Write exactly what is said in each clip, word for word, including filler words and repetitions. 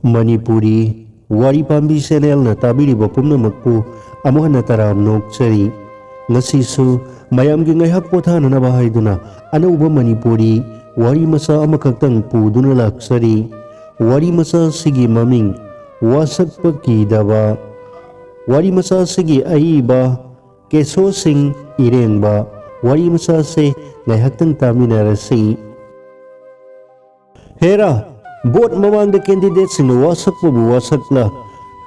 ꯃꯅꯤꯄꯨꯔꯤ ꯋꯥꯔꯤ ꯄꯥꯝꯕꯤ ꯆꯦꯅꯦꯜꯅ ꯇꯥꯕꯤꯔꯤꯕ ꯄꯨꯝꯅꯃꯛꯄꯨ ꯑꯃꯨꯛ ꯍꯟꯅ ꯇꯔꯥꯝꯅ ꯑꯣꯛꯆꯔꯤ꯫ ꯉꯁꯤꯁꯨ ꯃꯌꯥꯝꯒꯤ ꯉꯥꯏꯍꯥꯛ ꯄꯣꯊꯥꯅꯅꯕ ꯍꯥꯏꯗꯨꯅ ꯑꯅꯧꯕ ꯃꯅꯤꯄꯨꯔꯤ ꯋꯥꯔꯤ ꯃꯆꯥ ꯑꯃꯈꯛꯇꯪ ꯄꯨꯗꯨꯅ ꯂꯥꯛꯆꯔꯤ꯫ ꯋꯥꯔꯤ ꯃꯆꯥ ꯑꯁꯤꯒꯤ ꯃꯃꯤꯡ ꯋꯥꯁꯛꯄ ꯀꯤꯗꯕ꯫ ꯋꯥꯔꯤ ꯃꯆꯥ ꯑꯁꯤꯒꯤ ꯑꯏꯕ ꯀꯦꯁꯣ ꯁꯤꯡ ꯏꯔꯦꯡꯕ꯫ ꯋꯥꯔꯤ ꯃꯆꯥ ꯑꯁꯤ ꯉꯥꯏꯍꯥꯛꯇꯪ ꯇꯥꯃꯤꯟꯅꯔꯁꯤ꯫ ꯍꯦꯔꯥ, ꯚꯣꯠ ꯃꯃꯥꯡꯗ ꯀꯦꯟꯗꯤꯗꯦꯠꯁꯤꯡꯅ ꯋꯥꯁꯛꯄꯕꯨ ꯋꯥꯁꯛꯂ,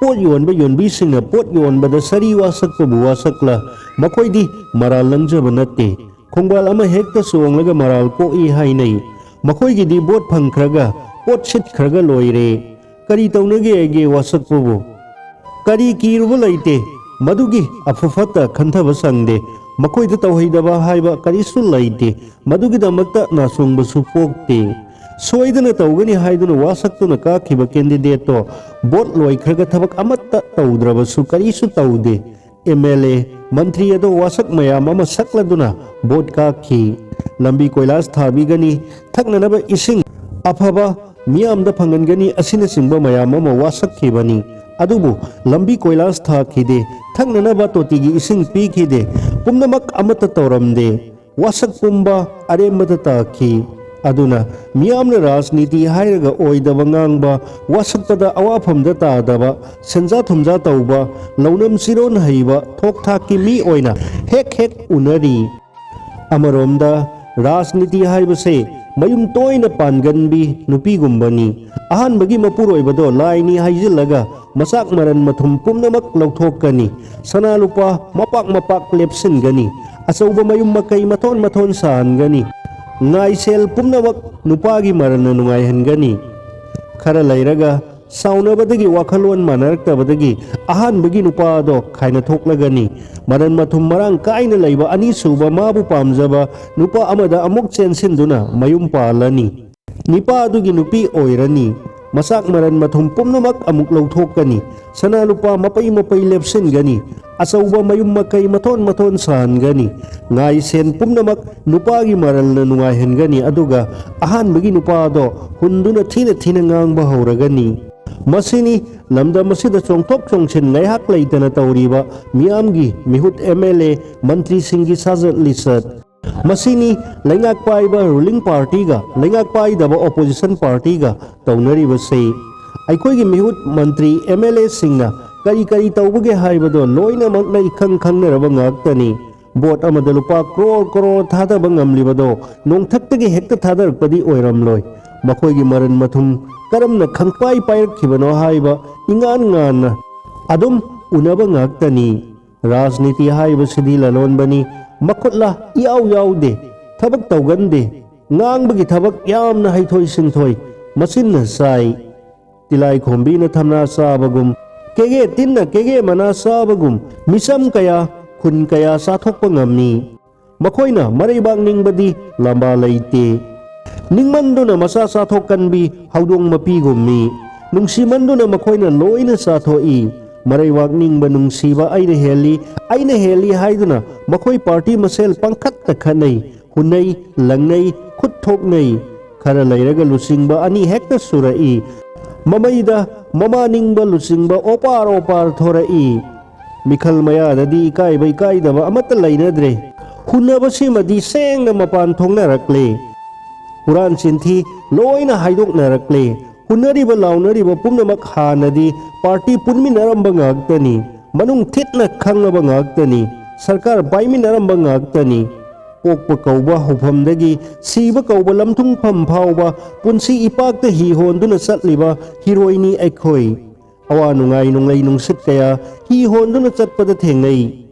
ꯄꯣꯠ ꯌꯣꯟꯕ ꯌꯣꯟꯕꯤꯁꯤꯡꯅ ꯄꯣꯠ ꯌꯣꯟꯕꯗ ꯁꯥꯔꯤ ꯋꯥꯁꯛꯄꯕꯨ ꯋꯥꯁꯛꯂ, ꯃꯈꯣꯏꯗꯤ ꯃꯔꯥꯜ ꯂꯪꯖꯕ ꯅꯠꯇꯦ꯫ ꯈꯣꯡꯕꯥꯜ ꯑꯃ ꯍꯦꯛꯇ ꯆꯣꯡꯂꯒ ꯃꯔꯥꯜ ꯀꯣꯛꯏ ꯍꯥꯏꯅꯩ꯫ ꯃꯈꯣꯏꯒꯤꯗꯤ ꯚꯣꯠ ꯐꯪꯈ꯭ꯔꯒ ꯄꯣꯠ ꯁꯤꯠꯈ꯭ꯔꯒ ꯂꯣꯏꯔꯦ꯫ ꯀꯔꯤ ꯇꯧꯅꯒꯦꯒꯦ ꯋꯥꯁꯛꯄꯕꯨ? ꯀꯔꯤ ꯀꯤꯔꯨꯕ ꯂꯩꯇꯦ꯫ ꯃꯗꯨꯒꯤ ꯑꯐ ꯐꯠꯇ ꯈꯟꯊꯕ ꯁꯪꯗꯦ꯫ ꯃꯈꯣꯏꯗ ꯇꯧꯍꯩꯗꯕ ꯍꯥꯏꯕ ꯀꯔꯤꯁꯨ ꯂꯩꯇꯦ꯫ ꯃꯗꯨꯒꯤꯗꯃꯛꯇ ꯅꯥꯆꯣꯡꯕꯁꯨ ꯄꯣꯛꯇꯦ꯫ ꯁꯣꯏꯗꯅ ꯇꯧꯒꯅꯤ ꯍꯥꯏꯗꯨꯅ ꯋꯥꯁꯛꯇꯨꯅ ꯀꯥꯈꯤꯕ ꯀꯦꯟꯗꯤꯗꯦꯠꯇꯣ ꯚꯣꯠ ꯂꯣꯏꯈ꯭ꯔꯒ ꯊꯕꯛ ꯑꯃꯠꯇ ꯇꯧꯗ꯭ꯔꯕꯁꯨ ꯀꯔꯤꯁꯨ ꯇꯧꯗꯦ꯫ ꯑꯦꯝ ꯑꯦꯜ ꯑꯦ, ꯃꯟꯇ꯭ꯔꯤ ꯑꯗꯣ ꯋꯥꯁꯛ ꯃꯌꯥꯝ ꯑꯃ ꯁꯛꯂꯗꯨꯅ ꯚꯣꯠ ꯀꯥꯈꯤ꯫ ꯂꯝꯕꯤ ꯀꯣꯏꯂꯥꯁ ꯊꯥꯕꯤꯒꯅꯤ, ꯊꯛꯅꯅꯕ ꯏꯁꯤꯡ ꯑꯐꯕ ꯃꯤꯌꯥꯝꯗ ꯐꯪꯍꯟꯒꯅꯤ ꯑꯁꯤꯅꯆꯤꯡꯕ ꯃꯌꯥꯝ ꯑꯃ ꯋꯥꯁꯛꯈꯤꯕꯅꯤ꯫ ꯑꯗꯨꯕꯨ ꯂꯝꯕꯤ ꯀꯣꯏꯂꯥꯁ ꯊꯥꯈꯤꯗꯦ, ꯊꯛꯅꯅꯕ ꯇꯣꯇꯤꯒꯤ ꯏꯁꯤꯡ ꯄꯤꯈꯤꯗꯦ, ꯄꯨꯝꯅꯃꯛ ꯑꯃꯠꯇ ꯇꯧꯔꯝꯗꯦ꯫ ꯋꯥꯁꯛ ꯄꯨꯝꯕ ꯑꯔꯦꯝꯕꯗ ꯇꯥꯈꯤ꯫ ꯑꯗꯨꯅ ꯃꯤꯌꯥꯝꯅ ꯔꯥꯖꯅꯤꯇꯤ ꯍꯥꯏꯔꯒ ꯑꯣꯏꯗꯕ ꯉꯥꯡꯕ, ꯋꯥꯁꯛꯄꯗ ꯑꯋꯥꯐꯝꯗ ꯇꯥꯗꯕ, ꯁꯦꯟꯖꯥ ꯊꯨꯝꯖꯥ ꯇꯧꯕ, ꯂꯧꯅꯝ ꯆꯤꯔꯣꯟ ꯍꯩꯕ ꯊꯣꯛ ꯊꯥꯛꯀꯤ ꯃꯤ ꯑꯣꯏꯅ ꯍꯦꯛ ꯍꯦꯛ ꯎꯅꯔꯤ꯫ ꯑꯃꯔꯣꯝꯗ ꯔꯥꯖꯅꯤꯇꯤ ꯍꯥꯏꯕꯁꯦ ꯃꯌꯨꯝ ꯇꯣꯏꯅ ꯄꯥꯟꯒꯟꯕꯤ ꯅꯨꯄꯤꯒꯨꯝꯕꯅꯤ꯫ ꯑꯍꯥꯟꯕꯒꯤ ꯃꯄꯨꯔꯣꯏꯕꯗꯣ ꯂꯥꯏꯅꯤ ꯍꯥꯏꯖꯤꯜꯂꯒ ꯃꯆꯥꯛ ꯃꯔꯟ ꯃꯊꯨꯝ ꯄꯨꯝꯅꯃꯛ ꯂꯧꯊꯣꯛꯀꯅꯤ꯫ ꯁꯅꯥ ꯂꯨꯄꯥ ꯃꯄꯥꯛ ꯃꯄꯥꯛ ꯂꯦꯞꯁꯤꯟꯒꯅꯤ꯫ ꯑꯆꯧꯕ ꯃꯌꯨꯝ ꯃꯀꯩ ꯃꯊꯣꯟ ꯃꯊꯣꯟ ꯁꯥꯍꯟꯒꯅꯤ꯫ ꯉꯥꯏꯁꯦꯜ ꯄꯨꯝꯅꯃꯛ ꯅꯨꯄꯥꯒꯤ ꯃꯔꯟꯅ ꯅꯨꯡꯉꯥꯏꯍꯟꯒꯅꯤ꯫ ꯈꯔ ꯂꯩꯔꯒ ꯁꯥꯎꯅꯕꯗꯒꯤ ꯋꯥꯈꯜꯂꯣꯟ ꯃꯥꯟꯅꯔꯛꯇꯕꯗꯒꯤ ꯑꯍꯥꯟꯕꯒꯤ ꯅꯨꯄꯥ ꯑꯗꯣ ꯈꯥꯏꯅ ꯊꯣꯛꯂꯒꯅꯤ꯫ ꯃꯔꯟ ꯃꯊꯨꯝ ꯃꯔꯥꯡ ꯀꯥꯏꯅ ꯂꯩꯕ ꯑꯅꯤꯁꯨꯕ ꯃꯥꯕꯨ ꯄꯥꯝꯖꯕ ꯅꯨꯄꯥ ꯑꯃꯗ ꯑꯃꯨꯛ ꯆꯦꯟꯁꯤꯟꯗꯨꯅ ꯃꯌꯨꯝ ꯄꯥꯜꯂꯅꯤ꯫ ꯅꯤꯄꯥ ꯑꯗꯨꯒꯤ ꯅꯨꯄꯤ ꯑꯣꯏꯔꯅꯤ꯫ ꯃꯆꯥꯛ ꯃꯔꯟ ꯃꯊꯨꯝ ꯄꯨꯝꯅꯃꯛ ꯑꯃꯨꯛ ꯂꯧꯊꯣꯛꯀꯅꯤ꯫ ꯁꯅꯥ ꯂꯨꯄꯥ ꯃꯄꯩ ꯃꯄꯩ ꯂꯦꯞꯁꯤꯟꯒꯅꯤ꯫ ꯑꯆꯧꯕ ꯃꯌꯨꯝ ꯃꯀꯩ ꯃꯊꯣꯟ ꯃꯊꯣꯟ ꯁꯥꯍꯟꯒꯅꯤ꯫ ꯉꯥꯏ ꯁꯦꯟ ꯄꯨꯝꯅꯃꯛ ꯅꯨꯄꯥꯒꯤ ꯃꯔꯜꯅ ꯅꯨꯡꯉꯥꯏꯍꯟꯒꯅꯤ, ꯑꯗꯨꯒ ꯑꯍꯥꯟꯕꯒꯤ ꯅꯨꯄꯥ ꯑꯗꯣ ꯍꯨꯟꯗꯨꯅ ꯊꯤꯅ ꯊꯤꯅ ꯉꯥꯡꯕ ꯍꯧꯔꯒꯅꯤ꯫ ꯃꯁꯤꯅꯤ ꯂꯝꯗꯝ ꯑꯁꯤꯗ ꯆꯣꯡꯊꯣꯛ ꯆꯣꯡꯁꯤꯟ ꯉꯥꯏꯍꯥꯛ ꯂꯩꯇꯅ ꯇꯧꯔꯤꯕ ꯃꯤꯌꯥꯝꯒꯤ ꯃꯤꯍꯨꯠ, ꯑꯦꯝ ꯑꯦꯜ ꯑꯦ, ꯃꯟꯇ꯭ꯔꯤꯁꯤꯡꯒꯤ ꯁꯥꯖꯠ ꯂꯤꯆꯠ꯫ ꯃꯁꯤꯅꯤ ꯂꯩꯉꯥꯛ ꯄꯥꯏꯕ ꯔꯨꯂꯤꯡ ꯄꯥꯔꯇꯤꯒ ꯂꯩꯉꯥꯛ ꯄꯥꯏꯗꯕ ꯑꯣꯄꯣꯖꯤꯁꯟ ꯄꯥꯔꯇꯤꯒ ꯇꯧꯅꯔꯤꯕꯁꯤ꯫ ꯑꯩꯈꯣꯏꯒꯤ ꯃꯤꯍꯨꯠ, ꯃꯟꯇ꯭ꯔꯤ, ꯑꯦꯝ ꯑꯦꯜ ꯑꯦꯁꯤꯡꯅ ꯀꯔꯤ ꯀꯔꯤ ꯇꯧꯕꯒꯦ ꯍꯥꯏꯕꯗꯣ ꯂꯣꯏꯅꯃꯛꯅ ꯏꯈꯪ ꯈꯪꯅꯔꯕ ꯉꯥꯛꯇꯅꯤ꯫ ꯕꯣꯠ ꯑꯃꯗ ꯂꯨꯄꯥ ꯀ꯭ꯔꯣꯔ ꯀ꯭ꯔꯣꯔ ꯊꯥꯗꯕ ꯉꯝꯂꯤꯕꯗꯣ ꯅꯣꯡꯊꯛꯇꯒꯤ ꯍꯦꯛꯇ ꯊꯥꯗꯔꯛꯄꯗꯤ ꯑꯣꯏꯔꯝꯂꯣꯏ꯫ ꯃꯈꯣꯏꯒꯤ ꯃꯔꯟ ꯃꯊꯨꯝ ꯀꯔꯝꯅ ꯈꯪꯄꯥꯏ ꯄꯥꯏꯔꯛꯈꯤꯕꯅꯣ ꯍꯥꯏꯕ ꯏꯉꯥꯟ ꯉꯥꯟꯅ ꯑꯗꯨꯝ ꯎꯅꯕ ꯉꯥꯛꯇꯅꯤ꯫ ꯔꯥꯖꯅꯤꯇꯤ ꯍꯥꯏꯕꯁꯤꯗꯤ ꯂꯂꯣꯟꯕꯅꯤ꯫ ꯃꯈꯨꯠꯂ ꯏꯌꯥꯎ ꯌꯥꯎꯗꯦ, ꯊꯕꯛ ꯇꯧꯒꯟꯗꯦ, ꯉꯥꯡꯕꯒꯤ ꯊꯕꯛ ꯌꯥꯝꯅ ꯍꯩꯊꯣꯏ ꯁꯤꯡꯊꯣꯏ, ꯃꯆꯤꯟꯅ ꯆꯥꯏ꯫ ꯇꯤꯂꯥꯏꯈꯣꯝꯕꯤꯅ ꯊꯝꯅꯥ ꯆꯥꯕꯒꯨꯝ, ꯀꯦꯒꯦ ꯇꯤꯟꯅ ꯀꯦꯒꯦ ꯃꯅꯥ ꯆꯥꯕꯒꯨꯝ, ꯃꯤꯆꯝ ꯀꯌꯥ, ꯈꯨꯟ ꯀꯌꯥ ꯆꯥꯊꯣꯛꯄ ꯉꯝꯃꯤ꯫ ꯃꯈꯣꯏꯅ ꯃꯔꯩꯕꯥꯛ ꯅꯤꯡꯕꯗꯤ ꯂꯝꯕꯥ ꯂꯩꯇꯦ꯫ ꯅꯤꯡꯃꯟꯗꯨꯅ ꯃꯆꯥ ꯆꯥꯊꯣꯛꯀꯟꯕꯤ ꯍꯧꯗꯣꯡ ꯃꯄꯤꯒꯨꯝꯃꯤ꯫ ꯅꯨꯡꯁꯤꯃꯟꯗꯨꯅ ꯃꯈꯣꯏꯅ ꯂꯣꯏꯅ ꯆꯥꯊꯣꯛꯏ꯫ ꯃꯔꯩꯕꯥꯛ ꯅꯤꯡꯕ ꯅꯨꯡꯁꯤꯕ ꯑꯩꯅ ꯍꯦꯜꯂꯤ, ꯑꯩꯅ ꯍꯦꯜꯂꯤ ꯍꯥꯏꯗꯨꯅ ꯃꯈꯣꯏ ꯄꯥꯔꯇꯤ ꯃꯁꯦꯜ ꯄꯪꯈꯠꯇ ꯈꯠꯅꯩ, ꯍꯨꯟꯅꯩ, ꯂꯪꯅꯩ, ꯈꯨꯠ ꯊꯣꯛꯅꯩ꯫ ꯈꯔ ꯂꯩꯔꯒ ꯂꯨꯆꯤꯡꯕ ꯑꯅꯤ ꯍꯦꯛꯇ ꯁꯨꯔꯛꯏ꯫ ꯃꯃꯩꯗ ꯃꯃꯥ ꯅꯤꯡꯕ ꯂꯨꯆꯤꯡꯕ ꯑꯣꯄꯥꯔ ꯑꯣꯄꯥꯔ ꯊꯣꯔꯛꯏ꯫ ꯃꯤꯈꯜ ꯃꯌꯥꯗꯗꯤ ꯏꯀꯥꯏꯕ ꯏꯀꯥꯏꯗꯕ ꯑꯃꯠꯇ ꯂꯩꯅꯗ꯭ꯔꯦ꯫ ꯍꯨꯟꯅꯕꯁꯤꯃꯗꯤ ꯁꯦꯡꯅ ꯃꯄꯥꯟ ꯊꯣꯛꯅꯔꯛꯂꯦ꯫ ꯍꯨꯔꯥꯟ ꯆꯤꯟꯊꯤ ꯂꯣꯏꯅ ꯍꯥꯏꯗꯣꯛꯅꯔꯛꯂꯦ꯫ ꯍꯨꯟꯅꯔꯤꯕ ꯂꯥꯎꯅꯔꯤꯕ ꯄꯨꯝꯅꯃꯛ ꯍꯥꯟꯅꯗꯤ ꯄꯥꯔꯇꯤ ꯄꯨꯟꯃꯤꯟꯅꯔꯝꯕ ꯉꯥꯛꯇꯅꯤ, ꯃꯅꯨꯡ ꯊꯤꯠꯅ ꯈꯪꯉꯕ ꯉꯥꯛꯇꯅꯤ, ꯁꯔꯀꯥꯔ ꯄꯥꯏꯃꯤꯟꯅꯔꯝꯕ ꯉꯥꯛꯇꯅꯤ꯫ ꯄꯣꯛꯄ ꯀꯧꯕ ꯍꯧꯐꯝꯗꯒꯤ ꯁꯤꯕ ꯀꯧꯕ ꯂꯝꯊꯨꯡꯐꯝ ꯐꯥꯎꯕ ꯄꯨꯟꯁꯤ ꯏꯄꯥꯛꯇ ꯍꯤ ꯍꯣꯟꯗꯨꯅ ꯆꯠꯂꯤꯕ ꯍꯤꯔꯣꯏꯅꯤ ꯑꯩꯈꯣꯏ꯫ ꯑꯋꯥ ꯅꯨꯡꯉꯥꯏ ꯅꯨꯡꯂꯩ ꯅꯨꯡꯁꯤꯠ ꯀꯌꯥ ꯍꯤ ꯍꯣꯟꯗꯨꯅ ꯆꯠꯄꯗ ꯊꯦꯡꯅꯩ꯫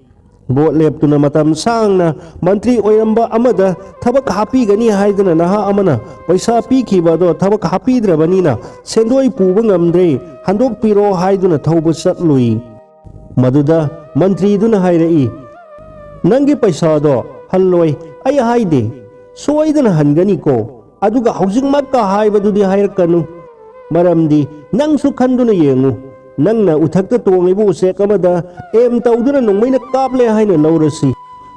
ꯚꯣꯠ ꯂꯦꯞꯇꯨꯅ ꯃꯇꯝ ꯁꯥꯡꯅ ꯃꯟꯇ꯭ꯔꯤ ꯑꯣꯏꯔꯝꯕ ꯑꯃꯗ ꯊꯕꯛ ꯍꯥꯞꯄꯤꯒꯅꯤ ꯍꯥꯏꯗꯨꯅ ꯅꯍꯥ ꯑꯃꯅ ꯄꯩꯁꯥ ꯄꯤꯈꯤꯕ ꯑꯗꯣ ꯊꯕꯛ ꯍꯥꯞꯄꯤꯗ꯭ꯔꯕꯅꯤꯅ ꯁꯦꯟꯗꯣꯏ ꯄꯨꯕ ꯉꯝꯗ꯭ꯔꯦ, ꯍꯟꯗꯣꯛꯄꯤꯔꯣ ꯍꯥꯏꯗꯨꯅ ꯊꯧꯕ ꯆꯠꯂꯨꯏ꯫ ꯃꯗꯨꯗ ꯃꯟꯇ꯭ꯔꯤꯗꯨꯅ ꯍꯥꯏꯔꯛꯏ, "ꯅꯪꯒꯤ ꯄꯩꯁꯥꯗꯣ ꯍꯜꯂꯣꯏ, ꯑꯩ ꯍꯥꯏꯗꯦ, ꯁꯣꯏꯗꯅ ꯍꯟꯒꯅꯤꯀꯣ꯫ ꯑꯗꯨꯒ ꯍꯧꯖꯤꯛꯃꯛꯀ ꯍꯥꯏꯕꯗꯨꯗꯤ ꯍꯥꯏꯔꯛꯀꯅꯨ꯫ ꯃꯔꯝꯗꯤ ꯅꯪꯁꯨ ꯈꯟꯗꯨꯅ ꯌꯦꯡꯉꯨ, ꯅꯪꯅ ꯎꯊꯛꯇ ꯇꯣꯡꯂꯤꯕ ꯎꯆꯦꯛ ꯑꯃꯗ ꯑꯦꯝ ꯇꯧꯗꯨꯅ ꯅꯣꯡꯃꯩꯅ ꯀꯥꯞꯂꯦ ꯍꯥꯏꯅ ꯂꯧꯔꯁꯤ꯫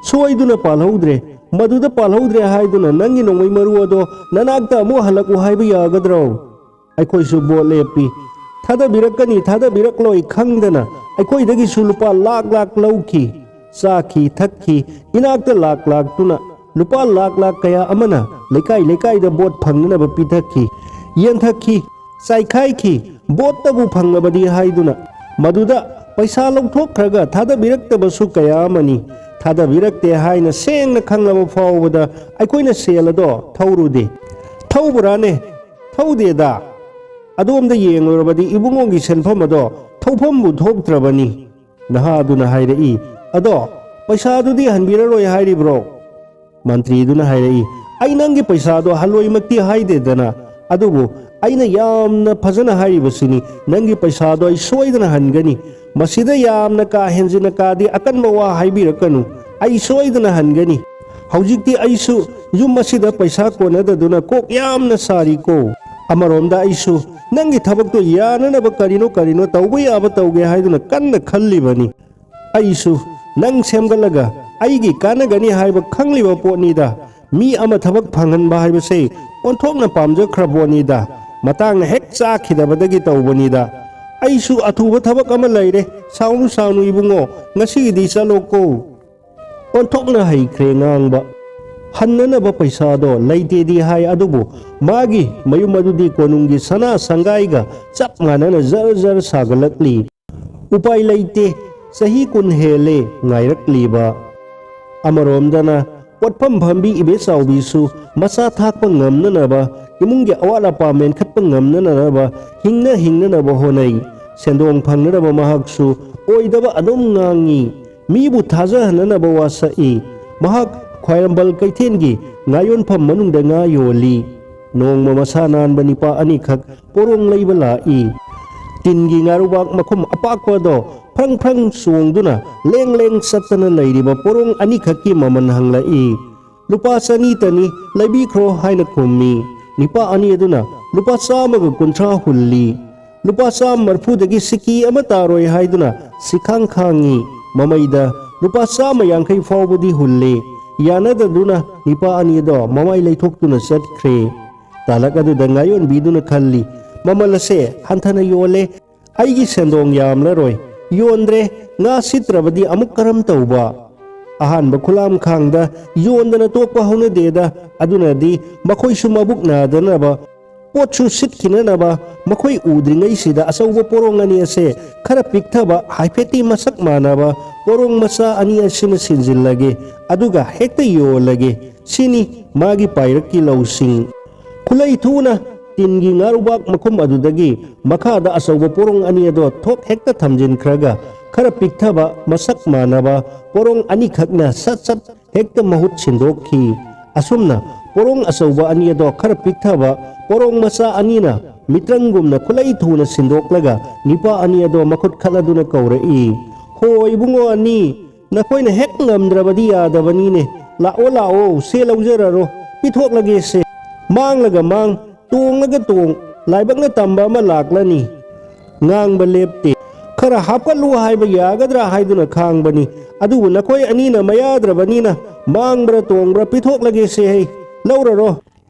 ꯁꯣꯏꯗꯨꯅ ꯄꯥꯜꯍꯧꯗ꯭ꯔꯦ꯫ ꯃꯗꯨꯗ ꯄꯥꯜꯍꯧꯗ꯭ꯔꯦ ꯍꯥꯏꯗꯨꯅ ꯅꯪꯒꯤ ꯅꯣꯡꯃꯩ ꯃꯔꯨ ꯑꯗꯣ ꯅꯅꯥꯛꯇ ꯑꯃꯨꯛ ꯍꯜꯂꯛꯎ ꯍꯥꯏꯕ ꯌꯥꯒꯗ꯭ꯔꯣ?" ꯑꯩꯈꯣꯏꯁꯨ ꯚꯣꯠ ꯂꯦꯞꯄꯤ꯫ ꯊꯥꯗꯕꯤꯔꯛꯀꯅꯤ ꯊꯥꯗꯕꯤꯔꯛꯂꯣꯏ ꯈꯪꯗꯅ ꯑꯩꯈꯣꯏꯗꯒꯤꯁꯨ ꯂꯨꯄꯥ ꯂꯥꯛ ꯂꯥꯛ ꯂꯧꯈꯤ, ꯆꯥꯈꯤ ꯊꯛꯈꯤ, ꯏꯅꯥꯛꯇ ꯂꯥꯛ ꯂꯥꯛꯇꯨꯅ ꯂꯨꯄꯥ ꯂꯥꯛ ꯂꯥꯛ ꯀꯌꯥ ꯑꯃꯅ ꯂꯩꯀꯥꯏ ꯂꯩꯀꯥꯏꯗ ꯚꯣꯠ ꯐꯪꯅꯅꯕ ꯄꯤꯊꯛꯈꯤ, ꯌꯦꯟꯊꯛꯈꯤ, ꯆꯥꯏꯈꯥꯏꯈꯤ, ꯚꯣꯠꯇꯕꯨ ꯐꯪꯂꯕꯗꯤ ꯍꯥꯏꯗꯨꯅ꯫ ꯃꯗꯨꯗ ꯄꯩꯁꯥ ꯂꯧꯊꯣꯛꯈ꯭ꯔꯒ ꯊꯥꯗꯕꯤꯔꯛꯇꯕꯁꯨ ꯀꯌꯥ ꯑꯃꯅꯤ꯫ ꯊꯥꯗꯕꯤꯔꯛꯇꯦ ꯍꯥꯏꯅ ꯁꯦꯡꯅ ꯈꯪꯂꯕ ꯐꯥꯎꯕꯗ ꯑꯩꯈꯣꯏꯅ ꯁꯦꯜ ꯑꯗꯣ ꯊꯧꯔꯨꯗꯦ꯫ ꯊꯧꯕ꯭ꯔꯥꯅꯦ? ꯊꯧꯗꯦꯗ꯫ ꯑꯗꯣꯝꯗ ꯌꯦꯡꯂꯨꯔꯕꯗꯤ ꯏꯕꯨꯡꯉꯣꯒꯤ ꯁꯦꯟꯐꯝ ꯑꯗꯣ ꯊꯧꯐꯝꯕꯨ ꯊꯣꯛꯇ꯭ꯔꯕꯅꯤ꯫ ꯅꯍꯥ ꯑꯗꯨꯅ ꯍꯥꯏꯔꯛꯏ, "ꯑꯗꯣ ꯄꯩꯁꯥꯗꯨꯗꯤ ꯍꯟꯕꯤꯔꯔꯣꯏ ꯍꯥꯏꯔꯤꯕ꯭ꯔꯣ?" ꯃꯟꯇ꯭ꯔꯤꯗꯨꯅ ꯍꯥꯏꯔꯛꯏ, "ꯑꯩ ꯅꯪꯒꯤ ꯄꯩꯁꯥꯗꯣ ꯍꯜꯂꯣꯏꯃꯛꯇꯤ ꯍꯥꯏꯗꯦꯗꯅ, ꯑꯗꯨꯕꯨ ꯑꯩꯅ ꯌꯥꯝꯅ ꯐꯖꯅ ꯍꯥꯏꯔꯤꯕꯁꯤꯅꯤ, ꯅꯪꯒꯤ ꯄꯩꯁꯥꯗꯣ ꯑꯩ ꯁꯣꯏꯗꯅ ꯍꯟꯒꯅꯤ꯫ ꯃꯁꯤꯗ ꯌꯥꯝꯅ ꯀꯥ ꯍꯦꯟꯖꯤꯟꯅ ꯀꯥꯗꯤ ꯑꯀꯟꯕ ꯋꯥ ꯍꯥꯏꯕꯤꯔꯛꯀꯅꯨ, ꯑꯩ ꯁꯣꯏꯗꯅ ꯍꯟꯒꯅꯤ꯫ ꯍꯧꯖꯤꯛꯇꯤ ꯑꯩꯁꯨ ꯌꯨꯝ ꯑꯁꯤꯗ ꯄꯩꯁꯥ ꯀꯣꯟꯅꯗꯗꯨꯅ ꯀꯣꯛ ꯌꯥꯝꯅ ꯁꯥꯔꯤꯀꯣ꯫ ꯑꯃꯔꯣꯝꯗ ꯑꯩꯁꯨ ꯅꯪꯒꯤ ꯊꯕꯛꯇꯣ ꯌꯥꯅꯅꯕ ꯀꯔꯤꯅꯣ ꯀꯔꯤꯅꯣ ꯇꯧꯕ ꯌꯥꯕ ꯇꯧꯒꯦ ꯍꯥꯏꯗꯨꯅ ꯀꯟꯅ ꯈꯜꯂꯤꯕꯅꯤ꯫ ꯑꯩꯁꯨ ꯅꯪ ꯁꯦꯝꯒꯠꯂꯒ ꯑꯩꯒꯤ ꯀꯥꯟꯅꯒꯅꯤ ꯍꯥꯏꯕ ꯈꯪꯂꯤꯕ ꯄꯣꯠꯅꯤꯗ꯫ ꯃꯤ ꯑꯃ ꯊꯕꯛ ꯐꯪꯍꯟꯕ ꯍꯥꯏꯕꯁꯦ ꯑꯣꯟꯊꯣꯛꯅ ꯄꯥꯝꯖꯈ꯭ꯔ ꯄꯣꯠꯅꯤꯗ꯫ ꯃꯇꯥꯡꯅ ꯍꯦꯛ ꯆꯥꯈꯤꯗꯕꯗꯒꯤ ꯇꯧꯕꯅꯤꯗ꯫ ꯑꯩꯁꯨ ꯑꯊꯨꯕ ꯊꯕꯛ ꯑꯃ ꯂꯩꯔꯦ꯫ ꯁꯥꯎꯅꯨ ꯁꯥꯎꯅꯨ ꯏꯕꯨꯡꯉꯣ, ꯉꯁꯤꯒꯤꯗꯤ ꯆꯠꯂꯣꯀꯣ꯫" ꯑꯣꯟꯊꯣꯛꯅ ꯍꯩꯈ꯭ꯔꯦ ꯉꯥꯡꯕ꯫ ꯍꯟꯅꯅꯕ ꯄꯩꯁꯥꯗꯣ ꯂꯩꯇꯦꯗꯤ ꯍꯥꯏ, ꯑꯗꯨꯕꯨ ꯃꯥꯒꯤ ꯃꯌꯨꯝ ꯑꯗꯨꯗꯤ ꯀꯣꯅꯨꯡꯒꯤ ꯁꯅꯥ ꯁꯪꯒꯥꯏꯒ ꯆꯞ ꯃꯥꯟꯅꯅ ꯖꯔ ꯖꯔ ꯁꯥꯒꯠꯂꯛꯂꯤ꯫ ꯎꯄꯥꯏ ꯂꯩꯇꯦ, ꯆꯍꯤ ꯀꯨꯟ ꯍꯦꯜꯂꯦ ꯉꯥꯏꯔꯛꯂꯤꯕ꯫ ꯑꯃꯔꯣꯝꯗꯅ ꯄꯣꯠꯐꯝ ꯐꯝꯕꯤ ꯏꯕꯦꯆꯥꯎꯕꯤꯁꯨ ꯃꯆꯥ ꯊꯥꯛꯄ ꯉꯝꯅꯅꯕ, ꯏꯃꯨꯡꯒꯤ ꯑꯋꯥꯠ ꯑꯄꯥ ꯃꯦꯟꯈꯠꯄ ꯉꯝꯅꯅꯕ ꯍꯤꯡꯅ ꯍꯤꯡꯅꯅꯕ ꯍꯣꯠꯅꯩ꯫ ꯁꯦꯟꯗꯣꯡ ꯐꯪꯅꯅꯕ ꯃꯍꯥꯛꯁꯨ ꯑꯣꯏꯗꯕ ꯑꯗꯨꯝ ꯉꯥꯡꯉꯤ꯫ ꯃꯤꯕꯨ ꯊꯥꯖꯍꯟꯅꯅꯕ ꯋꯥꯁꯛꯏ꯫ ꯃꯍꯥꯛ ꯈ꯭ꯋꯥꯏꯔꯝꯕꯟ ꯀꯩꯊꯦꯜꯒꯤ ꯉꯥ ꯌꯣꯟꯐꯝ ꯃꯅꯨꯡꯗ ꯉꯥ ꯌꯣꯜꯂꯤ꯫ ꯅꯣꯡꯃ ꯃꯁꯥ ꯅꯥꯟꯕ ꯅꯤꯄꯥ ꯑꯅꯤꯈꯛ ꯄꯣꯔꯣꯡ ꯂꯩꯕ ꯂꯥꯛꯏ꯫ ꯇꯤꯟꯒꯤ ꯉꯥꯔꯨꯕꯥꯛ ꯃꯈꯨꯝ ꯑꯄꯥꯛꯄꯗꯣ ꯐ꯭ꯔꯪ ꯐ꯭ꯔꯪ ꯆꯣꯡꯗꯨꯅ ꯂꯦꯡ ꯂꯦꯡ ꯆꯠꯇꯅ ꯂꯩꯔꯤꯕ ꯄꯣꯔꯣꯡ ꯑꯅꯤꯈꯛꯀꯤ ꯃꯃꯜ ꯍꯪꯂꯛꯏ꯫ "ꯂꯨꯄꯥ ꯆꯅꯤꯇꯅꯤ, ꯂꯩꯕꯤꯈ꯭ꯔꯣ" ꯍꯥꯏꯅ ꯈꯨꯝꯃꯤ꯫ ꯅꯤꯄꯥ ꯑꯅꯤ ꯑꯗꯨꯅ ꯂꯨꯄꯥ ꯆꯥꯝꯃꯒ ꯀꯨꯟꯊ꯭ꯔꯥ ꯍꯨꯜꯂꯤ꯫ ꯂꯨꯄꯥ ꯆꯥꯝꯃ ꯃꯔꯐꯨꯗꯒꯤ ꯁꯤꯀꯤ ꯑꯃ ꯇꯥꯔꯣꯏ ꯍꯥꯏꯗꯨꯅ ꯁꯤꯈꯥꯡ ꯈꯥꯡꯉꯤ꯫ ꯃꯃꯩꯗ ꯂꯨꯄꯥ ꯆꯥꯝꯃ ꯌꯥꯡꯈꯩ ꯐꯥꯎꯕꯗꯤ ꯍꯨꯜꯂꯤ꯫ ꯌꯥꯅꯗꯗꯨꯅ ꯅꯤꯄꯥ ꯑꯅꯤꯗꯣ ꯃꯃꯥꯏ ꯂꯩꯊꯣꯛꯇꯨꯅ ꯆꯠꯈ꯭ꯔꯦ꯫ ꯇꯥꯂꯛ ꯑꯗꯨꯗ ꯉꯥꯌꯣꯟꯕꯤꯗꯨꯅ ꯈꯜꯂꯤ, ꯃꯃꯜ ꯑꯁꯦ ꯍꯟꯊꯅ ꯌꯣꯜꯂꯦ꯫ ꯑꯩꯒꯤ ꯁꯦꯟꯗꯣꯡ ꯌꯥꯝꯂꯔꯣꯏ꯫ ꯌꯣꯟꯗ꯭ꯔꯦ, ꯉꯥ ꯁꯤꯠꯇ꯭ꯔꯕꯗꯤ ꯑꯃꯨꯛ ꯀꯔꯝ ꯇꯧꯕ? ꯑꯍꯥꯟꯕ ꯈꯨꯂꯥꯝ ꯈꯥꯡꯗ ꯌꯣꯟꯗꯅ ꯇꯣꯛꯄ ꯍꯧꯅꯗꯦꯗ꯫ ꯑꯗꯨꯅꯗꯤ ꯃꯈꯣꯏꯁꯨ ꯃꯕꯨꯛ ꯅꯥꯗꯅꯕ, ꯄꯣꯠꯁꯨ ꯁꯤꯠꯈꯤꯅꯅꯕ ꯃꯈꯣꯏ ꯎꯗ꯭ꯔꯤꯉꯩꯁꯤꯗ ꯑꯆꯧꯕ ꯄꯣꯔꯣꯡ ꯑꯅꯤ ꯑꯁꯦ ꯈꯔ ꯄꯤꯛꯊꯕ, ꯍꯥꯏꯐꯦꯠꯇꯤ ꯃꯁꯛ ꯃꯥꯟꯅꯕ ꯄꯣꯔꯣꯡ ꯃꯆꯥ ꯑꯅꯤ ꯑꯁꯤꯃ ꯁꯤꯟꯖꯤꯜꯂꯒꯦ, ꯑꯗꯨꯒ ꯍꯦꯛꯇ ꯌꯣꯜꯂꯒꯦ꯫ ꯁꯤꯅꯤ ꯃꯥꯒꯤ ꯄꯥꯏꯔꯛꯀꯤ ꯂꯧꯁꯤꯡ꯫ ꯈꯨꯂꯩ ꯊꯨꯅ ꯇꯤꯟꯒꯤ ꯉꯥꯔꯨꯕꯥꯛ ꯃꯈꯨꯝ ꯑꯗꯨꯗꯒꯤ ꯃꯈꯥꯗ ꯑꯆꯧꯕ ꯄꯣꯔꯣꯡ ꯑꯅꯤ ꯑꯗꯣ ꯊꯣꯛ ꯍꯦꯛꯇ ꯊꯝꯖꯤꯟꯈ꯭ꯔꯒ, ꯈꯔ ꯄꯤꯛꯊꯕ ꯃꯁꯛ ꯃꯥꯟꯅꯕ ꯄꯣꯔꯣꯡ ꯑꯅꯤꯈꯛꯅ ꯁꯠ ꯁꯠ ꯍꯦꯛꯇ ꯃꯍꯨꯠ ꯁꯤꯟꯗꯣꯛꯈꯤ꯫ ꯑꯁꯨꯝꯅ ꯄꯣꯔꯣꯡ ꯑꯆꯧꯕ ꯑꯅꯤ ꯑꯗꯣ ꯈꯔ ꯄꯤꯛꯊꯕ ꯄꯣꯔꯣꯡ ꯃꯆꯥ ꯑꯅꯤꯅ ꯃꯤꯇ꯭ꯔꯪꯒꯨꯝꯅ ꯈꯨꯂꯩ ꯊꯨꯅ ꯁꯤꯟꯗꯣꯛꯂꯒ ꯅꯤꯄꯥ ꯑꯅꯤ ꯑꯗꯣ ꯃꯈꯨꯠ ꯈꯠꯂꯗꯨꯅ ꯀꯧꯔꯛꯏ, "ꯍꯣ ꯏꯕꯨꯡꯉꯣ ꯑꯅꯤ, ꯅꯈꯣꯏꯅ ꯍꯦꯛ ꯉꯝꯗ꯭ꯔꯕꯗꯤ ꯌꯥꯗꯕꯅꯤꯅꯦ꯫ ꯂꯥꯛꯑꯣ, ꯂꯥꯛꯑꯣ, ꯁꯦ ꯂꯧꯖꯔꯔꯣ, ꯄꯤꯊꯣꯛꯂꯒꯦꯁꯦ꯫ ꯃꯥꯡꯂꯒ ꯃꯥꯡ, ꯇꯣꯡꯂꯒ ꯇꯣꯡ, ꯂꯥꯏꯕꯛꯅ ꯇꯝꯕ ꯑꯃ ꯂꯥꯛꯂꯅꯤ꯫ ꯉꯥꯡꯕ ꯂꯦꯞꯇꯦ꯫ ꯈꯔ ꯍꯥꯞꯀꯠꯂꯨ ꯍꯥꯏꯕ ꯌꯥꯒꯗ꯭ꯔꯥ ꯍꯥꯏꯗꯨꯅ ꯈꯥꯡꯕꯅꯤ꯫ ꯑꯗꯨꯕꯨ ꯅꯈꯣꯏ ꯑꯅꯤꯅ ꯃꯌꯥꯗ꯭ꯔꯕꯅꯤꯅ ꯃꯥꯡꯕ꯭ꯔꯥ ꯇꯣꯡꯕ꯭ꯔꯥ ꯄꯤꯊꯣꯛꯂꯒꯦꯁꯦ ꯍꯩ, ꯂꯧꯔꯔꯣ꯫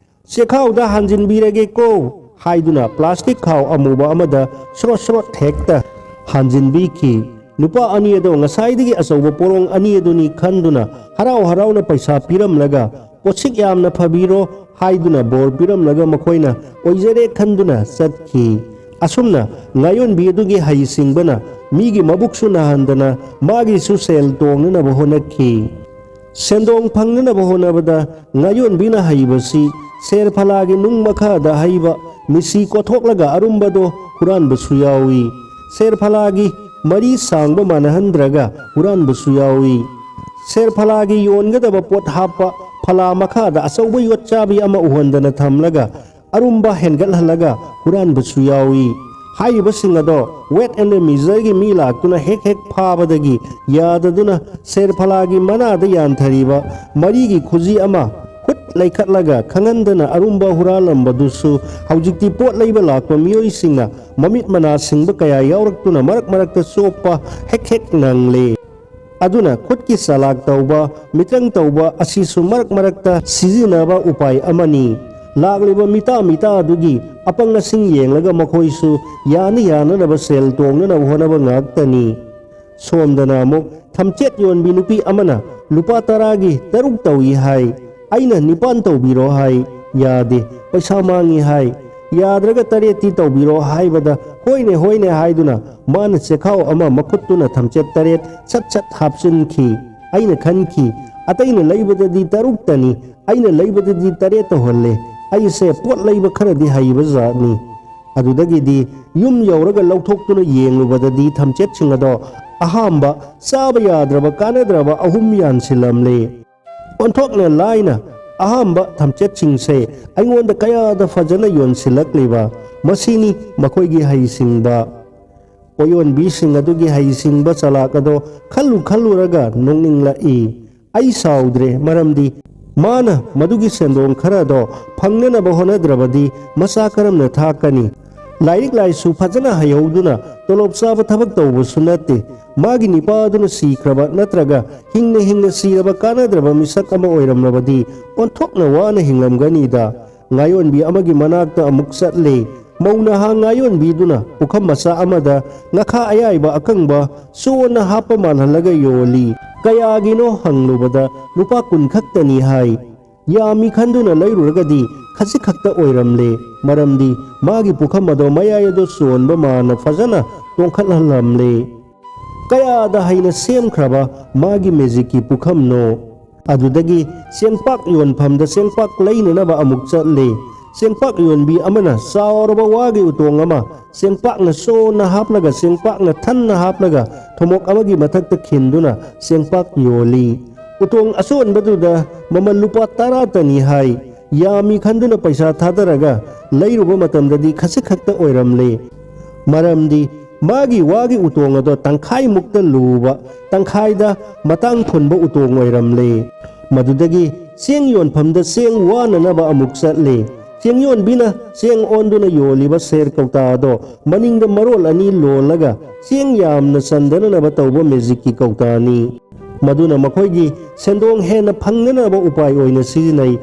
ꯆꯦꯈꯥꯎꯗ ꯍꯥꯟꯖꯤꯟꯕꯤꯔꯒꯦꯀꯣ" ꯍꯥꯏꯗꯨꯅ ꯄ꯭ꯂꯥꯁꯇꯤꯛ ꯈꯥꯎ ꯑꯃꯨꯕ ꯑꯃꯗ ꯁ꯭ꯔꯣꯠ ꯁ꯭ꯔꯣꯠ ꯍꯦꯛꯇ ꯍꯥꯟꯖꯤꯟꯕꯤꯈꯤ꯫ ꯅꯨꯄꯥ ꯑꯅꯤ ꯑꯗꯣ ꯉꯁꯥꯏꯗꯒꯤ ꯑꯆꯧꯕ ꯄꯣꯔꯣꯡ ꯑꯅꯤ ꯑꯗꯨꯅꯤ ꯈꯟꯗꯨꯅ ꯍꯔꯥꯎ ꯍꯔꯥꯎꯅ ꯄꯩꯁꯥ ꯄꯤꯔꯝꯂꯒ, "ꯄꯣꯠꯁꯤꯛ ꯌꯥꯝꯅ ꯐꯕꯤꯔꯣ" ꯍꯥꯏꯗꯨꯅ ꯕꯣꯔ ꯄꯤꯔꯝꯂꯒ ꯃꯈꯣꯏꯅ ꯑꯣꯏꯖꯔꯦ ꯈꯟꯗꯨꯅ ꯆꯠꯈꯤ꯫ ꯑꯁꯨꯝꯅ ꯉꯥꯌꯣꯟꯕꯤ ꯑꯗꯨꯒꯤ ꯍꯩꯁꯤꯡꯕꯅ ꯃꯤꯒꯤ ꯃꯕꯨꯛꯁꯨ ꯅꯥꯍꯟꯗꯅ ꯃꯥꯒꯤꯁꯨ ꯁꯦꯜ ꯇꯣꯡꯅꯅꯕ ꯍꯣꯠꯅꯈꯤ꯫ ꯁꯦꯟꯗꯣꯡ ꯐꯪꯅꯅꯕ ꯍꯣꯠꯅꯕꯗ ꯉꯥꯌꯣꯟꯕꯤꯅ ꯍꯩꯕꯁꯤ ꯁꯦꯔꯐꯂꯥꯒꯤ ꯅꯨꯡ ꯃꯈꯥꯗ ꯍꯩꯕ ꯃꯤꯁꯤ ꯀꯣꯊꯣꯛꯂꯒ ꯑꯔꯨꯝꯕꯗꯣ ꯍꯨꯔꯥꯟꯕꯁꯨ ꯌꯥꯎꯏ꯫ ꯁꯦꯔꯐꯂꯥꯒꯤ ꯃꯔꯤ ꯁꯥꯡꯕ ꯃꯥꯟꯅꯍꯟꯗ꯭ꯔꯒ ꯍꯨꯔꯥꯟꯕꯁꯨ ꯌꯥꯎꯏ꯫ ꯁꯦꯔꯐꯂꯥꯒꯤ ꯌꯣꯟꯒꯗꯕ ꯄꯣꯠ ꯍꯥꯞꯄ ꯐꯂꯥ ꯃꯈꯥꯗ ꯑꯆꯧꯕ ꯌꯣꯠꯆꯥꯕꯤ ꯑꯃ ꯎꯍꯟꯗꯅ ꯊꯝꯂꯒ ꯑꯔꯨꯝꯕ ꯍꯦꯟꯒꯠꯍꯜꯂꯒ ꯍꯨꯔꯥꯟꯕꯁꯨ ꯌꯥꯎꯏ꯫ ꯍꯥꯏꯔꯤꯕꯁꯤꯡ ꯑꯗꯣ Weight and Measureꯒꯤ ꯃꯤ ꯂꯥꯛꯇꯨꯅ ꯍꯦꯛ ꯍꯦꯛ ꯐꯥꯕꯗꯒꯤ ꯌꯥꯗꯗꯨꯅ ꯁꯦꯔꯐꯂꯥꯒꯤ ꯃꯅꯥꯗ ꯌꯥꯟꯊꯔꯤꯕ ꯃꯔꯤꯒꯤ ꯈꯨꯖꯤ ꯑꯃ ꯈꯨꯠ ꯂꯩꯈꯠꯂꯒ ꯈꯪꯍꯟꯗꯅ ꯑꯔꯨꯝꯕ ꯍꯨꯔꯥꯜꯂꯝꯕꯗꯨꯁꯨ ꯍꯧꯖꯤꯛꯇꯤ ꯄꯣꯠ ꯂꯩꯕ ꯂꯥꯛꯄ ꯃꯤꯑꯣꯏꯁꯤꯡꯅ ꯃꯃꯤꯠ ꯃꯅꯥ ꯁꯤꯡꯕ ꯀꯌꯥ ꯌꯥꯎꯔꯛꯇꯨꯅ ꯃꯔꯛ ꯃꯔꯛꯇ ꯆꯣꯞꯄ ꯍꯦꯛ ꯍꯦꯛ ꯅꯪꯂꯦ꯫ ꯑꯗꯨꯅ ꯈꯨꯠꯀꯤ ꯆꯂꯥꯛ ꯇꯧꯕ, ꯃꯤꯇ꯭ꯔꯪ ꯇꯧꯕ ꯑꯁꯤꯁꯨ ꯃꯔꯛ ꯃꯔꯛꯇ ꯁꯤꯖꯤꯟꯅꯕ ꯎꯄꯥꯏ ꯑꯃꯅꯤ꯫ ꯂꯥꯛꯂꯤꯕ ꯃꯤꯇꯥ ꯃꯤꯇꯥ ꯑꯗꯨꯒꯤ ꯑꯄꯪ ꯑꯁꯤꯡ ꯌꯦꯡꯂꯒ ꯃꯈꯣꯏꯁꯨ ꯌꯥꯅ ꯌꯥꯅꯅꯕ ꯁꯦꯜ ꯇꯣꯡꯅꯅꯕ ꯍꯣꯠꯅꯕ ꯉꯥꯛꯇꯅꯤ꯫ ꯁꯣꯝꯗꯅ ꯑꯃꯨꯛ ꯊꯝꯆꯦꯠ ꯌꯣꯟꯕꯤ ꯅꯨꯄꯤ ꯑꯃꯅ ꯂꯨꯄꯥ ꯇꯔꯥꯒꯤ ꯇꯔꯨꯛ ꯇꯧꯏ ꯍꯥꯏ, ꯑꯩꯅ ꯅꯤꯄꯥꯟ ꯇꯧꯕꯤꯔꯣ ꯍꯥꯏ, ꯌꯥꯗꯦ, ꯄꯩꯁꯥ ꯃꯥꯡꯏ ꯍꯥꯏ, ꯌꯥꯗ꯭ꯔꯒ ꯇꯔꯦꯠꯇꯤ ꯇꯧꯕꯤꯔꯣ ꯍꯥꯏꯕꯗ ꯍꯣꯏꯅꯦ ꯍꯣꯏꯅꯦ ꯍꯥꯏꯗꯨꯅ ꯃꯥꯅ ꯆꯦꯈꯥꯎ ꯑꯃ ꯃꯈꯨꯠꯇꯨꯅ ꯊꯝꯆꯦꯠ ꯇꯔꯦꯠ ꯁꯠ ꯁꯠ ꯍꯥꯞꯆꯤꯟꯈꯤ꯫ ꯑꯩꯅ ꯈꯟꯈꯤ, ꯑꯇꯩꯅ ꯂꯩꯕꯗꯗꯤ ꯇꯔꯨꯛꯇꯅꯤ, ꯑꯩꯅ ꯂꯩꯕꯗꯗꯤ ꯇꯔꯦꯠ ꯇꯧꯍꯜꯂꯦ꯫ ꯑꯩꯁꯦ ꯄꯣꯠ ꯂꯩꯕ ꯈꯔꯗꯤ ꯍꯩꯕ ꯖꯥꯠꯅꯤ꯫ ꯑꯗꯨꯗꯒꯤꯗꯤ ꯌꯨꯝ ꯌꯧꯔꯒ ꯂꯧꯊꯣꯛꯇꯨꯅ ꯌꯦꯡꯂꯨꯕꯗꯗꯤ ꯊꯝꯆꯦꯠꯁꯤꯡ ꯑꯗꯣ ꯑꯍꯥꯝꯕ ꯆꯥꯕ ꯌꯥꯗ꯭ꯔꯕ ꯀꯥꯟꯅꯗ꯭ꯔꯕ ꯑꯍꯨꯝ ꯌꯥꯟꯁꯤꯜꯂꯝꯂꯦ꯫ ꯑꯣꯟꯊꯣꯛꯅ ꯂꯥꯏꯅ ꯑꯍꯥꯝꯕ ꯊꯝꯆꯦꯠꯁꯤꯡꯁꯦ ꯑꯩꯉꯣꯟꯗ ꯀꯌꯥꯗ ꯐꯖꯅ ꯌꯣꯟꯁꯤꯜꯂꯛꯂꯤꯕ꯫ ꯃꯁꯤꯅꯤ ꯃꯈꯣꯏꯒꯤ ꯍꯩꯁꯤꯡꯕ꯫ ꯄꯣꯌꯣꯟꯕꯤꯁꯤꯡ ꯑꯗꯨꯒꯤ ꯍꯩꯁꯤꯡꯕ ꯆꯂꯥꯛ ꯑꯗꯣ ꯈꯜꯂꯨ ꯈꯜꯂꯨꯔꯒ ꯅꯣꯛꯅꯤꯡꯂꯛꯏ꯫ ꯑꯩ ꯁꯥꯎꯗ꯭ꯔꯦ, ꯃꯔꯝꯗꯤ ꯃꯥꯅ ꯃꯗꯨꯒꯤ ꯁꯦꯟꯗꯣꯡ ꯈꯔꯗꯣ ꯐꯪꯅꯅꯕ ꯍꯣꯠꯅꯗ꯭ꯔꯕꯗꯤ ꯃꯆꯥ ꯀꯔꯝꯅ ꯊꯥꯛꯀꯅꯤ? ꯂꯥꯏꯔꯤꯛ ꯂꯥꯏꯁꯨ ꯐꯖꯅ ꯍꯩꯍꯧꯗꯨꯅ ꯇꯣꯂꯣꯞ ꯆꯥꯕ ꯊꯕꯛ ꯇꯧꯕꯁꯨ ꯅꯠꯇꯦ꯫ ꯃꯥꯒꯤ ꯅꯤꯄꯥ ꯑꯗꯨꯅ ꯁꯤꯈ꯭ꯔꯕ ꯅꯠꯇ꯭ꯔꯒ ꯍꯤꯡꯅ ꯍꯤꯡꯅ ꯁꯤꯔꯕ ꯀꯥꯟꯅꯗ꯭ꯔꯕ ꯃꯤꯁꯛ ꯑꯃ ꯑꯣꯏꯔꯝꯂꯕꯗꯤ ꯑꯣꯟꯊꯣꯛꯅ ꯋꯥꯅ ꯍꯤꯡꯂꯝꯒꯅꯤꯗ꯫ ꯉꯥꯌꯣꯟꯕꯤ ꯑꯃꯒꯤ ꯃꯅꯥꯛꯇ ꯑꯃꯨꯛ ꯆꯠꯂꯦ꯫ ꯃꯧ ꯅꯍꯥ ꯉꯥꯌꯣꯟꯕꯤꯗꯨꯅ ꯄꯨꯈꯝ ꯃꯆꯥ ꯑꯃꯗ ꯉꯥꯈꯥ ꯑꯌꯥꯏꯕ ꯑꯀꯪꯕ ꯆꯣꯟꯅ ꯍꯥꯞꯄ ꯃꯥꯜꯍꯜꯂꯒ ꯌꯣꯜꯂꯤ꯫ ꯀꯌꯥꯒꯤꯅꯣ ꯍꯪꯂꯨꯕꯗ ꯂꯨꯄꯥ ꯀꯨꯟ ꯈꯛꯇꯅꯤ ꯍꯥꯏ꯫ ꯌꯥꯝꯃꯤ ꯈꯟꯗꯨꯅ ꯂꯩꯔꯨꯔꯒꯗꯤ ꯈꯖꯤꯛ ꯈꯛꯇ ꯑꯣꯏꯔꯝꯂꯦ, ꯃꯔꯝꯗꯤ ꯃꯥꯒꯤ ꯄꯨꯈꯝ ꯑꯗꯣ ꯃꯌꯥꯏ ꯑꯗꯣ ꯆꯣꯟꯕ ꯃꯥꯅ ꯐꯖꯅ ꯇꯣꯡꯈꯠꯍꯜꯂꯝꯂꯦ꯫ ꯀꯌꯥꯗ ꯍꯩꯅ ꯁꯦꯝꯈ꯭ꯔꯕ ꯃꯥꯒꯤ ꯃꯦꯖꯤꯛꯀꯤ ꯄꯨꯈꯝꯅꯣ! ꯑꯗꯨꯗꯒꯤ ꯆꯦꯡꯄꯥꯛ ꯌꯣꯟꯐꯝꯗ ꯆꯦꯡꯄꯥꯛ ꯂꯩꯅꯅꯕ ꯑꯃꯨꯛ ꯆꯠꯂꯦ꯫ ꯆꯦꯡꯄꯥꯛ ꯌꯣꯟꯕꯤ ꯑꯃꯅ ꯆꯥꯎꯔꯕ ꯋꯥꯒꯤ ꯎꯇꯣꯡ ꯑꯃ ꯆꯦꯡꯄꯥꯛꯅ ꯆꯣꯟꯅ ꯍꯥꯞꯂꯒ, ꯆꯦꯡꯄꯥꯛꯅ ꯊꯟꯅ ꯍꯥꯞꯂꯒ ꯊꯨꯝꯃꯣꯛ ꯑꯃꯒꯤ ꯃꯊꯛꯇ ꯈꯤꯟꯗꯨꯅ ꯆꯦꯡꯄꯥꯛ ꯌꯣꯜꯂꯤ꯫ ꯎꯇꯣꯡ ꯑꯆꯣꯟꯕꯗꯨꯗ ꯃꯃꯜ ꯂꯨꯄꯥ ꯇꯔꯥꯇꯅꯤ ꯍꯥꯏ꯫ ꯌꯥꯝꯃꯤ ꯈꯟꯗꯨꯅ ꯄꯩꯁꯥ ꯊꯥꯗꯔꯒ ꯂꯩꯔꯨꯕ ꯃꯇꯝꯗꯗꯤ ꯈꯖꯤꯛ ꯈꯛꯇ ꯑꯣꯏꯔꯝꯂꯦ꯫ ꯃꯔꯝꯗꯤ ꯃꯥꯒꯤ ꯋꯥꯒꯤ ꯎꯇꯣꯡ ꯑꯗꯣ ꯇꯪꯈꯥꯏꯃꯨꯛꯇ ꯂꯨꯕ, ꯇꯪꯈꯥꯏꯗ ꯃꯇꯥꯡ ꯊꯣꯟꯕ ꯎꯇꯣꯡ ꯑꯣꯏꯔꯝꯂꯦ꯫ ꯃꯗꯨꯗꯒꯤ ꯆꯦꯡ ꯌꯣꯟꯐꯝꯗ ꯆꯦꯡ ꯋꯥꯅꯅꯕ ꯑꯃꯨꯛ ꯆꯠꯂꯦ꯫ ꯆꯦꯡ ꯌꯣꯟꯕꯤꯅ ꯆꯦꯡ ꯑꯣꯟꯗꯨꯅ ꯌꯣꯜꯂꯤꯕ ꯁꯦꯔ ꯀꯧꯇꯥ ꯑꯗꯣ ꯃꯅꯤꯡꯗ ꯃꯔꯣꯜ ꯑꯅꯤ ꯂꯣꯜꯂꯒ ꯆꯦꯡ ꯌꯥꯝꯅ ꯆꯟꯗꯅꯅꯕ ꯇꯧꯕ ꯃꯦꯖꯤꯛꯀꯤ ꯀꯧꯇꯥꯅꯤ꯫ ꯃꯗꯨꯅ ꯃꯈꯣꯏꯒꯤ ꯁꯦꯟꯗꯣꯡ ꯍꯦꯟꯅ ꯐꯪꯅꯅꯕ ꯎꯄꯥꯏ ꯑꯣꯏꯅ ꯁꯤꯖꯤꯟꯅꯩ꯫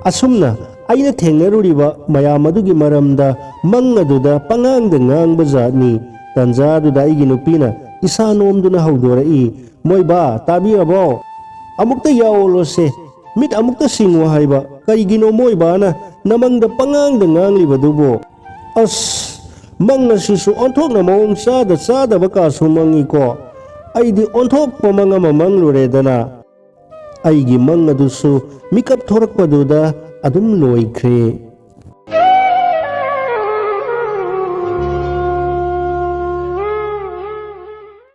ꯑꯁꯨꯝꯅ ꯑꯩꯅ ꯊꯦꯡꯅꯔꯨꯔꯤꯕ ꯃꯌꯥꯝ ꯑꯗꯨꯒꯤ ꯃꯔꯝꯗ ꯃꯪ ꯑꯗꯨꯗ ꯄꯉꯥꯡꯗ ꯉꯥꯡꯕ ꯖꯥꯠꯅꯤ꯫ ꯇꯟꯖꯥ ꯑꯗꯨꯗ ꯑꯩꯒꯤ ꯅꯨꯄꯤꯅ ꯏꯁꯥ ꯅꯣꯝꯗꯨꯅ ꯍꯧꯗꯣꯔꯛꯏ, "ꯃꯣꯏꯕꯥ, ꯇꯥꯕꯤꯔꯕꯣ? ꯑꯃꯨꯛꯇ ꯌꯥꯑꯣꯂꯣꯁꯦ, ꯃꯤꯠ ꯑꯃꯨꯛꯇ ꯁꯤꯡꯉꯣ ꯍꯥꯏꯕ꯫ ꯀꯔꯤꯒꯤꯅꯣ ꯃꯣꯏꯕꯥꯅ ꯅꯃꯪꯗ ꯄꯉꯥꯡꯗ ꯉꯥꯡꯂꯤꯕꯗꯨꯕꯣ? ꯑꯁ, ꯃꯪ ꯑꯁꯤꯁꯨ ꯑꯣꯟꯊꯣꯛꯅ ꯃꯑꯣꯡ ꯆꯥꯗ ꯆꯥꯗꯕ ꯀꯥꯁꯨ ꯃꯪꯉꯤꯀꯣ꯫ ꯑꯩꯗꯤ ꯑꯣꯟꯊꯣꯛꯄ ꯃꯪ ꯑꯃ ꯃꯪꯂꯨꯔꯦꯗꯅ꯫" ꯑꯩꯒꯤ ꯃꯪ ꯑꯗꯨꯁꯨ ꯃꯤꯀꯞ ꯊꯣꯔꯛꯄꯗꯨꯗ ꯑꯗꯨꯝ ꯂꯣꯏꯈ꯭ꯔꯦ꯫